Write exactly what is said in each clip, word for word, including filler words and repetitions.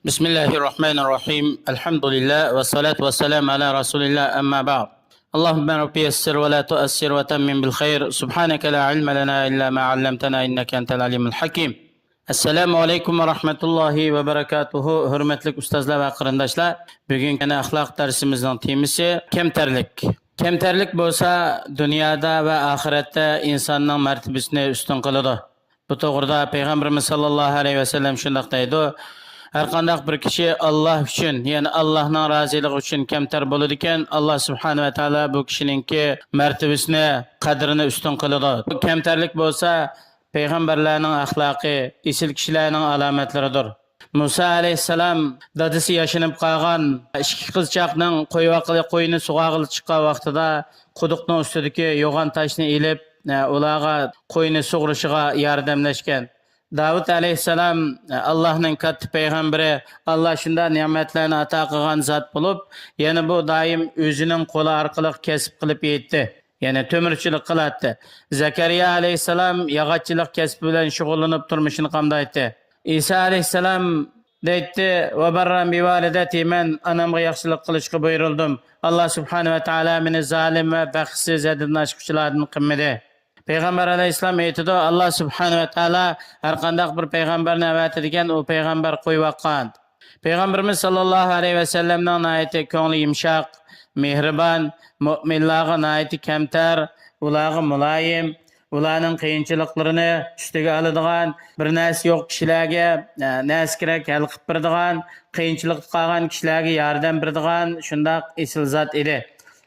بسم الله الرحمن الرحيم. الحمد لله والصلاة والسلام على رسول الله، أما بعد. اللهم رب يسر ولا تعسر وتمم بالخير. سبحانك لا علم لنا إلا ما علمتنا إنك أنت العليم الحكيم. ئەسسالامۇ ئەلەيكۇم ۋە رەھمەتۇللاھى ۋە بەرەكاتۇھۇ. ھۆرمەتلىك ئۇستازلار ۋە قېرىنداشلار، بۈگۈنكى ئەخلاق دەرسىمىزنىڭ تېمىسى كەمتەرلىك. كەمتەرلىك بولسا دۇنيادا ۋە ئاخىرەتتە ئىنساننىڭ مەرتىۋىسىنى ئۈستۈن قىلىدۇ. بۇ توغرىدا پەيغەمبىرىمىز ساللاللاھۇ ئەلەيھى ۋەسەللەم شۇنداق دەيدۇ: ھەرقانداق بىر كىشى ئاللا ئۈچۈن، يەنى ئاللانىڭ رازىلىقى ئۈچۈن كەمتەر بولىدىكەن، ئاللا سۇبھانەھۇ ۋە تائالا بۇ كىشىنىڭكى مەرتىۋىسىنى، قەدرىنى ئۈستۈن قىلىدۇ. بۇ كەمتەرلىك بولسا پەيغەمبەرلەرنىڭ ئەخلاقى، ئېسىل كىشىلەرنىڭ ئالامەتلىرىدۇر. مۇسا ئەلەيھىسسالام دادىسى ياشىنىپ قالغان ئىككى قىزچاقنىڭ قويۇۋالغىلى، قوينى سۇغارغىلى چىققان ۋاقتىدا قۇدۇقنىڭ ئۈستىدىكى يوغان تاشنى ئېلىپ، ئۇلارغا قوينى سۇغۇرۇشىغا ياردەملەشكەن. داۋۇت ئەلەيھىسسالام، ئاللاھنىڭ كاتتا پەيغەمبىرى، ئاللا شۇنداق نېمەتلەرنى ئاتا قىلغان زات بولۇپ، يەنە بۇ دائىم ئۆزىنىڭ قولى ئارقىلىق كەسىپ قىلىپ يەيتتى. يەنى تۆمۈرچىلىك قىلاتتى. زەكەرىيا ئەلەيھىسسالام ياغاچچىلىق كەسپى بىلەن شۇغۇللىنىپ تۇرمۇشىنى قامدايتتى. ئىسا ئەلەيھىسسالام دەيتتى: ۋە بارران بىۋالىدەتى، مەن ئانامغا ياخشىلىق قىلىشقا بۇيرۇلدۇم. ئاللا سۇبھانە ۋە تائالا مېنى زالىم ۋە بەختسىز، ھەددىدىن ئاشقۇچىلاردىن قىلمىدى. پەيغەمبەر ئەلەيھىسسالام ئېيتىدۇ، ئاللا سۇبھانە ۋە تائالا ھەرقانداق بىر پەيغەمبەرنى ئەۋەتىدىكەن، ئۇ پەيغەمبەر قويۇۋاتقان. پەيغەمبىرىمىز ساللاللاھۇ ئەلەيھى ۋەسەللەمنىڭ ناھايىتى كۆڭلى يۇمشاق، مېھرىبان، مۆمىنلارغا ناھايىتى كەمتەر، ئۇلارغا مۇلايىم، ئۇلارنىڭ قىيىنچىلىقلىرىنى ئۈستىگە ئالىدىغان، بىر نەرسە يوق كىشىلەرگە، ئە، نەرسە كېرەك ھەل قىلىپ بېرىدىغان، قىيىنچىلىقتا قالغان كىشىلەرگە ياردەم بېرىدىغان شۇنداق ئېسىل زات ئىدى.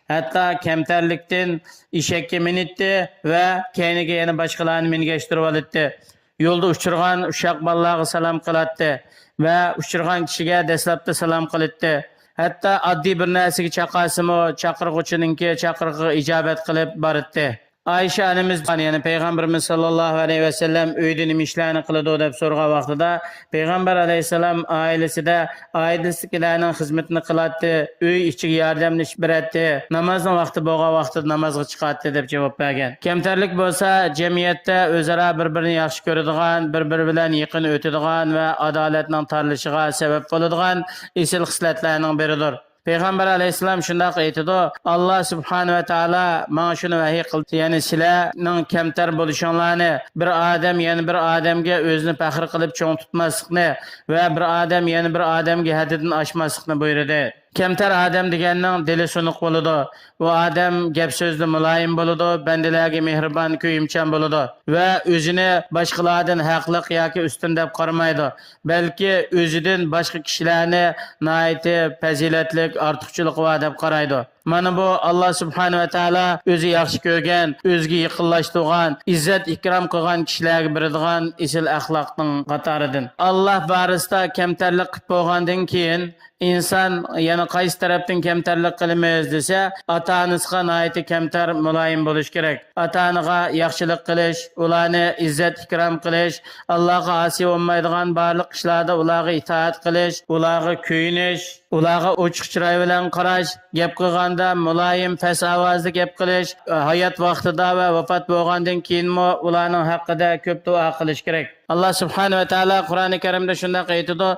ھەتتا كەمتەرلىكتىن ئېشەككە مىنىتتى ۋە كەينىگە يەنە باشقىلارنى مىنگەشتۈرۈۋالاتتى. يولدا ئۇچرىغان ئۇششاق بالىلارغا سالام قىلاتتى ۋە ئۇچرىغان كىشىگە دەسلەپتە سالام قىلاتتى. ھەتتا ئاددىي بىر نەرسىگە چاقالسىمۇ، چاقىرغۇچىنىڭكى چاقىرىقىغا ئىجابەت قىلىپ باراتتى. ئائىشە ئانىمىز، يەنى پەيغەمبىرىمىز ساللاللاھۇ ئەلەيھى ۋەسەللەم ئۆيدە نېمە ئىشلارنى قىلىدۇ دەپ سورىغان ۋاقتىدا، پەيغەمبەر ئەلەيھىسسالام ئائىلىسىدە ئائىلىسىدىكىلەرنىڭ خىزمىتىنى قىلاتتى، ئۆي ئىچىگە ياردەملىشىپ بېرەتتى، نامازنىڭ ۋاقتى بولغان ۋاقتىدا نامازغا چىقاتتى دەپ جاۋاب بەرگەن. كەمتەرلىك بولسا جەمئىيەتتە ئۆزئارا بىر-بىرىنى ياخشى كۆرىدىغان، بىر-بىرى بىلەن يېقىن ئۆتىدىغان ۋە ئادالەتنىڭ تارلىشىغا سەۋەب بولىدىغان ئېسىل خىسلەتلەرنىڭ بىرىدۇر. پەيغەمبەر ئەلەيھىسسالام شۇنداق ئېيتىدۇ، ئاللا سۇبھانە ۋە تائالا ماڭا شۇنى ۋەھىي قىلدى، يەنى سىلەرنىڭ كەمتەر بولۇشۇڭلارنى، بىر ئادەم يەنە بىر ئادەمگە ئۆزىنى پەخىر قىلىپ چوڭ تۇتماسلىقنى ۋە بىر ئادەم يەنە بىر ئادەمگە ھەددىدىن ئاشماسلىقنى بۇيرۇدى. كەمتەر ئادەم دېگەننىڭ دىلى سۇنۇق بولىدۇ. ئۇ ئادەم گەپ سۆزىدە مۇلايىم بولىدۇ، بەندىلەرگە مېھرىبان، كۆيۈمچان بولىدۇ ۋە ئۆزىنى باشقىلاردىن ھەقلىق ياكى ئۈستۈن دەپ قارىمايدۇ، بەلكى ئۆزىدىن باشقا كىشىلەرنى ناھايىتى پەزىلەتلىك، ئارتۇقچىلىقى بار دەپ قارايدۇ. مانا بۇ، ئاللا سۇبھانە ۋە تائالا ئۆزى ياخشى كۆرگەن، ئۆزىگە يېقىنلاشتۇرغان، ئىززەت ئىكرام قىلغان كىشىلەرگە بېرىدىغان ئېسىل ئەخلاقنىڭ قاتارىدىن. ئاللا بارىسىدا كەمتەرلىك قىلىپ بولغاندىن كېيىن، ئىنسان يەنە قايسى تەرەپتىن كەمتەرلىك قىلىمىز دېسە، ئاتا-ئانىسىغا ناھايىتى كەمتەر، مۇلايىم بولۇش كېرەك. ئاتا-ئانىغا ياخشىلىق قىلىش، ئۇلارنى ئىززەت-ئىكرام قىلىش، ئاللاغا ئاسىي بولمايدىغان بارلىق ئىشلاردا ئۇلارغا ئىتائەت قىلىش، ئۇلارغا كۆيۈنۈش، ئۇلارغا ئوچۇق چىراي بىلەن قاراش، گەپ قىلغاندا مۇلايىم، پەس ئاۋازدا گەپ قىلىش، ھايات ۋاقتىدا ۋە ۋاپات بولغاندىن كېيىنمۇ ئۇلارنىڭ ھەققىدە كۆپ دۇئا قىلىش كېرەك. ئاللا سۇبھانە ۋە تائالا قۇرئانى كەرىمدە شۇنداق ئېيتىدۇ،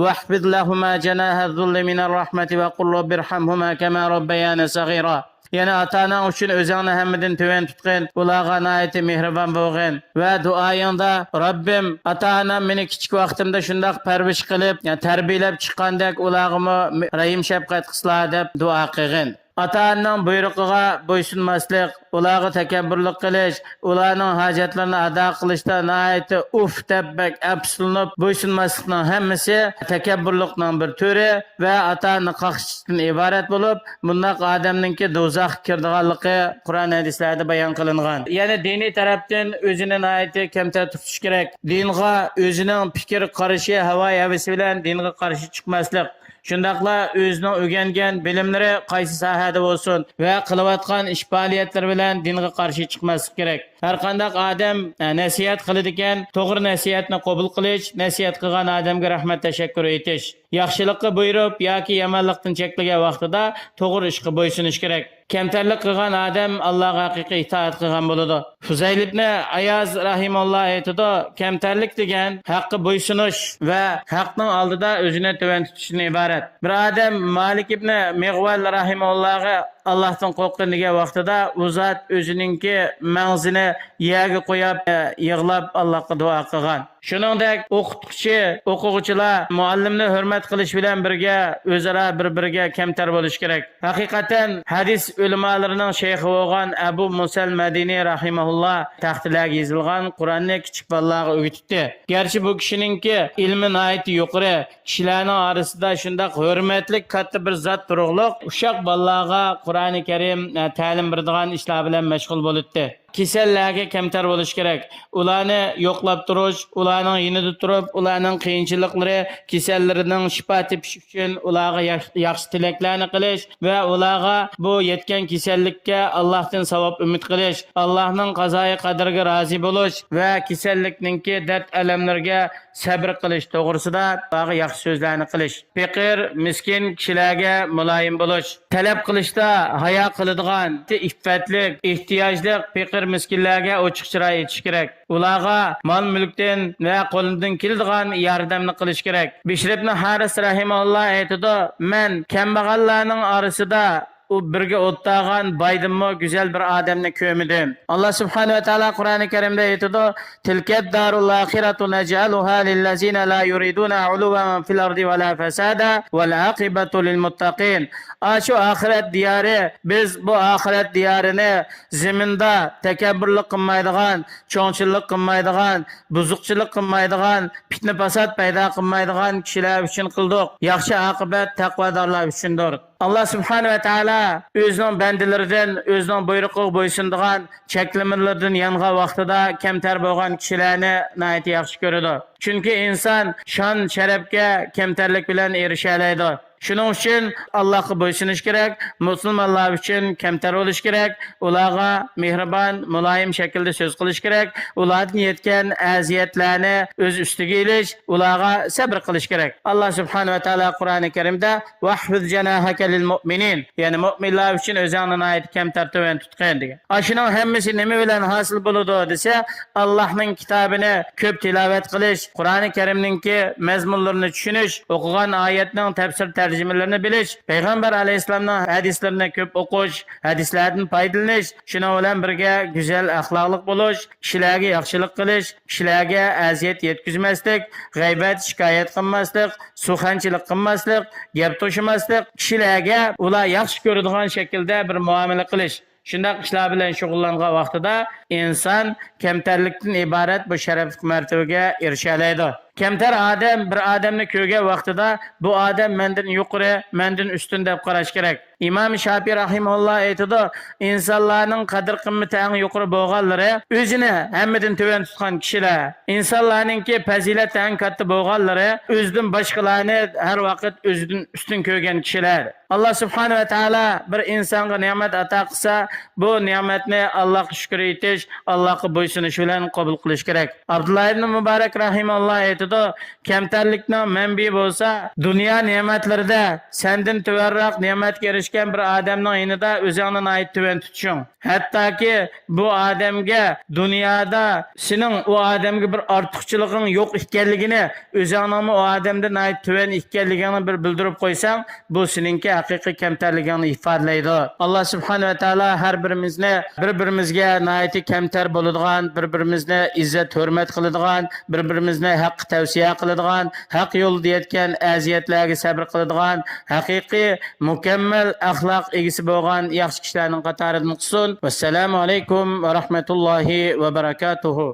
«ۋەھفىز لەھۇما جەناھە زۇللى مىنەر رەھمەتى ۋە قۇل رەببىرھەمھۇما كەما رەببەيانى سەغىرا.» يەنى ئاتا-ئاناڭ ئۈچۈن ئۆزۈڭنى ھەممىدىن تۆۋەن تۇتقىن، ئۇلارغا ناھايىتى مېھرىبان بولغىن ۋە دۇئايىڭدا، «رەببىم، ئاتا-ئانام مېنى كىچىك ۋاقتىمدا شۇنداق پەرۋىش قىلىپ، يەنى تەربىيەلەپ چىققاندەك ئۇلارغىمۇ رەھىم-شەپقەت قىلسىلا» دەپ دۇئا قىلغىن. ئاتا-ئانىنىڭ بۇيرۇقىغا بويسۇنماسلىق، ئۇلارغا تەكەببۇرلۇق قىلىش، ئۇلارنىڭ ھاجەتلىرىنى ئادا قىلىشتا ناھايىتى ئۇف دەپ بەك ئەپسۇسلىنىپ بويسۇنماسلىقنىڭ ھەممىسى تەكەببۇرلۇقنىڭ بىر تۈرى ۋە ئاتا-ئانىنى قاقشىتىشتىن ئىبارەت بولۇپ، بۇنداق ئادەمنىڭكى دوزاخقا كىرىدىغانلىقى قۇرئان ھەدىسلەردە بايان قىلىنغان. يەنى دىنىي تەرەپتىن ئۆزىنى ناھايىتى كەمتەر تۇتۇش كېرەك. دىنغا ئۆزىنىڭ پىكىر قارىشى، ھاۋا ھەۋىسى بىلەن دىنغا قارشى چىقماسلىق. شۇنداقلا ئۆزىنىڭ ئۆگەنگەن بىلىملىرى قايسى ساھەدە بولسۇن ۋە قىلىۋاتقان ئىش پائالىيەتلىرى بىلەن دىنغا قارشى چىقماسلىق كېرەك. ھەرقانداق ئادەم، ئە، نەسىھەت قىلىدىكەن، توغرا نەسىھەتنى قوبۇل قىلىش، نەسىھەت قىلغان ئادەمگە رەھمەت، تەشەككۈر ئېيتىش. ياخشىلىققا بۇيرۇپ ياكى يامانلىقتىن چەكلىگەن ۋاقتىدا توغرا ئىشقا بويسۇنۇش كېرەك. كەمتەرلىك قىلغان ئادەم ئاللاغا ھەقىقىي ئىتائەت قىلغان بولىدۇ. فۇزەيل ئىبنى ئاياز رەھىمەھۇللا ئېيتىدۇ، كەمتەرلىك دېگەن ھەققە بويسۇنۇش ۋە ھەقنىڭ ئالدىدا ئۆزىنى تۆۋەن تۇتۇشتىن ئىبارەت. بىر ئادەم مالىك ئىبنى مىغۋەل رەھىمەھۇللاغا ئاللاھتىن قورققىن دېگەن ۋاقتىدا، ئۇ زات ئۆزىنىڭكى مەڭزىنى يەرگە قويۇپ، يىغلاپ ئاللاغا دۇئا قىلغان. شۇنىڭدەك ئوقۇتقۇچى، ئوقۇغۇچىلار مۇئەللىمنى ھۆرمەت قىلىش بىلەن بىرگە ئۆزئارا بىر-بىرىگە كەمتەر بولۇش كېرەك. ھەقىقەتەن ھەدىس ئۆلىمالىرىنىڭ شەيخى بولغان ئەبۇ مۇسەل مەدىنى رەھىمەھۇللا تەختىلەرگە يېزىلغان قۇرئاننى كىچىك بالىلارغا ئۆگىتىپتۇ. گەرچە بۇ كىشىنىڭكى ئىلمى ناھايىتى يۇقىرى، كىشىلەرنىڭ ئارىسىدا شۇنداق ھۆرمەتلىك كاتتا بىر زات تۇرۇقلۇق، ئۇششاق بالىلارغا قۇرئانى كەرىم، ئە، تەلىم بېرىدىغان ئىشلار بىلەن مەشغۇل بولاتتى. كېسەللەرگە كەمتەر بولۇش كېرەك. ئۇلارنى يوقلاپ تۇرۇش، ئۇلارنىڭ يېنىدا تۇرۇپ، ئۇلارنىڭ قىيىنچىلىقلىرى، كېسەللىرىنىڭ شىپا تېپىشى ئۈچۈن ئۇلارغا ياخ-، ياخشى تىلەكلەرنى قىلىش ۋە ئۇلارغا بۇ يەتكەن كېسەللىككە ئاللاھتىن ساۋاب ئۈمىد قىلىش، ئاللاھنىڭ قازايى قەدىرىگە رازى بولۇش ۋە كېسەللىكنىڭكى دەرد ئەلەملىرىگە سەبرى قىلىش توغرىسىدا ئۇلارغا ياخشى سۆزلەرنى قىلىش. پېقىر، مىسكىن كىشىلەرگە مۇلايىم بولۇش. تەلەپ قىلىشتا ھايا قىلىدىغان، ئىپپەتلىك، ئېھتىياجلىق پېقىر مىسكىنلەرگە ئوچۇق چىراي ئېچىش كېرەك. ئۇلارغا مال-مۈلۈكتىن ۋە قولىدىن كېلىدىغان ياردەمنى قىلىش كېرەك. بىشر ئىبنى ھارىس رەھىمەھۇللا ئېيتىدۇ، مەن كەمبەغەللەرنىڭ ئارىسىدا ئۇ بىرگە ئولتۇرغان بايدىنمۇ گۈزەل بىر ئادەمنى كۆرمىدىم. ئاللا سۇبھانەھۇ ۋە تائالا قۇرئانى كەرىمدە ئېيتىدۇ، تىلكەد دارۇل ئاخىرەتۇ نەجئەلۇھا لىللەزىنە لا يۇرىدۇنە ئۇلۇۋۋەن فىل ئەردى ۋە لا فەسادا ۋەل ئاقىبەتۇ لىل مۇتتەقىن. ئاشۇ ئاخىرەت دىيارى، بىز بۇ ئاخىرەت دىيارىنى زېمىندا تەكەببۇرلۇق قىلمايدىغان، چوڭچىللىق قىلمايدىغان، بۇزۇقچىلىق قىلمايدىغان، پىتنە-پاسات پەيدا قىلمايدىغان كىشىلەر ئۈچۈن قىلدۇق. ياخشى ئاقىۋەت تەقۋادارلار ئۈچۈندۇر. ئاللا سۇبھانەھۇ ۋە تائالا ئۆزىنىڭ بەندىلىرىدىن، ئۆزىنىڭ بۇيرۇقىغا بويسۇنىدىغان، چەكلىمىلىرىدىن يانغان ۋاقتىدا كەمتەر بولغان كىشىلەرنى ناھايىتى ياخشى كۆرىدۇ. چۈنكى ئىنسان شان-شەرەپكە كەمتەرلىك بىلەن ئېرىشەلەيدۇ. شۇنىڭ ئۈچۈن ئاللاغا بويسۇنۇش كېرەك، مۇسۇلمانلار ئۈچۈن كەمتەر بولۇش كېرەك، ئۇلارغا مېھرىبان، مۇلايىم شەكىلدە سۆز قىلىش كېرەك، ئۇلاردىن يەتكەن ئەزىيەتلەرنى ئۆز ئۈستىگە ئېلىش، ئۇلارغا سەبر قىلىش كېرەك. ئاللا سۇبھانەھۇ ۋە تائالا قۇرئانى كەرىمدە، «ۋەھفىز جەناھەكە لىل مۇئمىنىن»، يەنى مۆمىنلار ئۈچۈن ئۆزۈڭنى ناھايىتى كەمتەر، تۆۋەن تۇتقىن دېگەن. ئاشۇنىڭ ھەممىسى نېمە بىلەن ھاسىل بولىدۇ دېسە، ئاللانىڭ كىتابىنى كۆپ تىلاۋەت قىلىش، قۇرئانى كەرىمنىڭكى مەزمۇنلىرىنى چۈشىنىش، ئوقۇغان ئايەتنىڭ تەپسىر تەرجىمىلىرىنى بىلىش، پەيغەمبەر ئەلەيھىسسالامنىڭ ھەدىسلىرىنى كۆپ ئوقۇش، ھەدىسلەردىن پايدىلىنىش، شۇنىڭ بىلەن بىرگە گۈزەل ئەخلاقلىق بولۇش، كىشىلەرگە ياخشىلىق قىلىش، كىشىلەرگە ئەزىيەت يەتكۈزمەسلىك، غەيۋەت، شىكايەت قىلماسلىق، سۇخەنچىلىك قىلماسلىق، گەپ توشۇماسلىق، كىشىلەرگە ئۇلار ياخشى كۆرىدىغان شەكىلدە بىر مۇئامىلە قىلىش. شۇنداق ئىشلار بىلەن شۇغۇللانغان ۋاقتىدا ئىنسان كەمتەرلىكتىن ئىبارەت بۇ شەرەپلىك مەرتىۋىگە ئېرىشەلەيدۇ. كەمتەر ئادەم بىر ئادەمنى كۆرگەن ۋاقتىدا، بۇ ئادەم مەندىن يۇقىرى، مەندىن ئۈستۈن دەپ قاراش كېرەك. ئىمام شاپىي رەھىمەھۇللا ئېيتىدۇ، ئىنسانلارنىڭ قەدىر-قىممىتى ئەڭ يۇقىرى بولغانلىرى ئۆزىنى ھەممىدىن تۆۋەن تۇتقان كىشىلەر. ئىنسانلارنىڭكى پەزىلەتى ئەڭ كاتتا بولغانلىرى ئۆزىدىن باشقىلارنى ھەر ۋاقىت ئۆزىدىن ئۈستۈن كۆرگەن كىشىلەر. ئاللا سۇبھانەھۇ ۋە تائالا بىر ئىنسانغا نېمەت ئاتا قىلسا، بۇ نېمەتنى ئاللاغا شۈكۈر ئېيتىش، ئاللاغا بويسۇنۇش بىلەن قوبۇل قىلىش كېرەك. ئابدۇللا ئىبنى مۇبارەك رەھىمەھۇللا ئېيتىدۇ، كەمتەرلىكنىڭ مەنبىيى بولسا، دۇنيا نېمەتلىرىدە سەندىن تۆۋەنرەك نېمەتكە ئېرىشكەن بىر ئادەمنىڭ يېنىدا ئۆزۈڭنى ناھايىتى تۆۋەن تۇتۇشۇڭ. ھەتتاكى بۇ ئادەمگە دۇنيادا سېنىڭ ئۇ ئادەمگە بىر ئارتۇقچىلىقىڭ يوق ئىكەنلىكىنى، ئۆزۈڭنىڭمۇ ئۇ ئادەمدىن ناھايىتى تۆۋەن ئىكەنلىكىڭنى بىر بىلدۈرۈپ قويساڭ، بۇ سېنىڭكى ھەقىقىي كەمتەرلىكىڭنى ئىپادىلەيدۇ. ئاللا سۇبھانەھۇ ۋە تائالا ھەر بىرىمىزنى بىر-بىرىمىزگە ناھايىتى كەمتەر بولىدىغان، بىر-بىرىمىزنى ئىززەت-ھۆرمەت قىلىدىغان، بىر-بىرىمىزنى ھەققە تەۋسىيە قىلىدىغان، ھەق يولىدا يەتكەن ئەزىيەتلەرگە سەبرى قىلىدىغان، ھەقىقىي مۇكەممەل ئەخلاق ئىگىسى بولغان ياخشى كىشىلەرنىڭ قاتارىدىن قىلسۇن. ۋەسسالامۇ ئەلەيكۇم ۋە رەھمەتۇللاھى ۋە بەرەكاتۇھۇ.